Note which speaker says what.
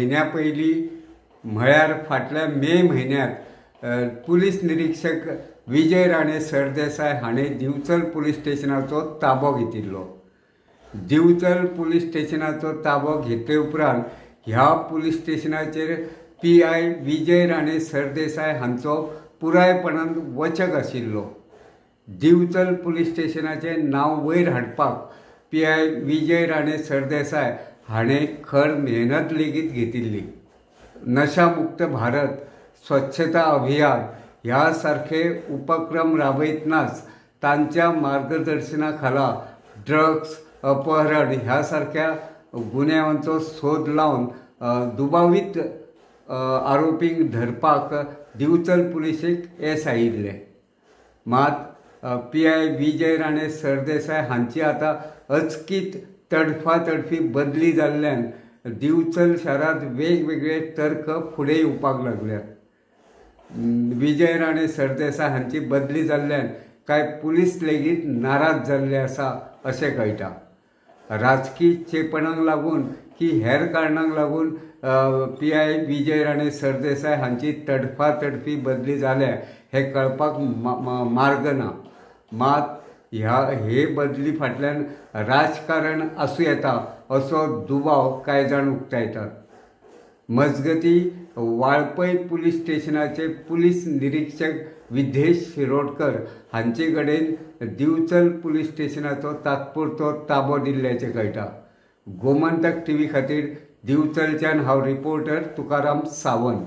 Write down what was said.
Speaker 1: म्हयन्या पयलीं म्हळ्यार फाटल्या मे म्हयन्यांत पुलीस निरीक्षक विजय राणे सरदेसाय हाणें दिवचल पुलीस स्टेशनाचो ताबो घेतिल्लो. दिवचल पुलीस स्टेशनाचो ताबो घेतले उपरांत ह्या पुलीस स्टेशनाचेर PI Vijay Rane Sardesai हांचो पुरायपणान वचक आशिल्लो. दिवचल पुलीस स्टेशनाचें नांव वयर हाडपाक PI Vijay Rane Sardesai हाणें खर मेहनत लेगीत घेतिल्ली. नशामुक्त भारत, स्वच्छता अभियान ह्या सारखे उपक्रम राबयतनाच तांच्या मार्गदर्शना खाला ड्रग्स, अपहरण ह्या सारक्या गुन्यांवांचो सोद लावन दुबावीत आरोपींक धरपाक दिवचल पुलिशेक येस आयिल्लें. मात PI Vijay Rane Sardesai हांची आतां अचकीत तडफातडफी बदली जाल्ल्यान दिवचल शारांत वेगवेगळे तर्क फुडें येवपाक लागल्यात. विजय राणे सरदेसाय हांची बदली जाल्ल्यान कांय पुलीस लेगीत नाराज जाल्ले आसा अशें कळटा. राजकी चेपणाक लागून की हेर कारणांक लागून PI Vijay Rane Sardesai हांची तडफातडफी बदली जाल्या हें कळपाक मार्ग ना. मात हे बदली फाटल्यान राजकारण आसूं येता असो दुबाव कांय जाण उक्तायतात. मजगती वाळपय पुलीस स्टेशनाचे पुलीस निरीक्षक विदेश शिरोडकर हांचे कडेन दिवचल पुलीस स्टेशनाचो तात्पुरतो ताबो दिल्ल्याचें कळटा. गोमंतक टीव्ही खातीर दिवचलच्यान हांव रिपोर्टर तुकाराम सावंत.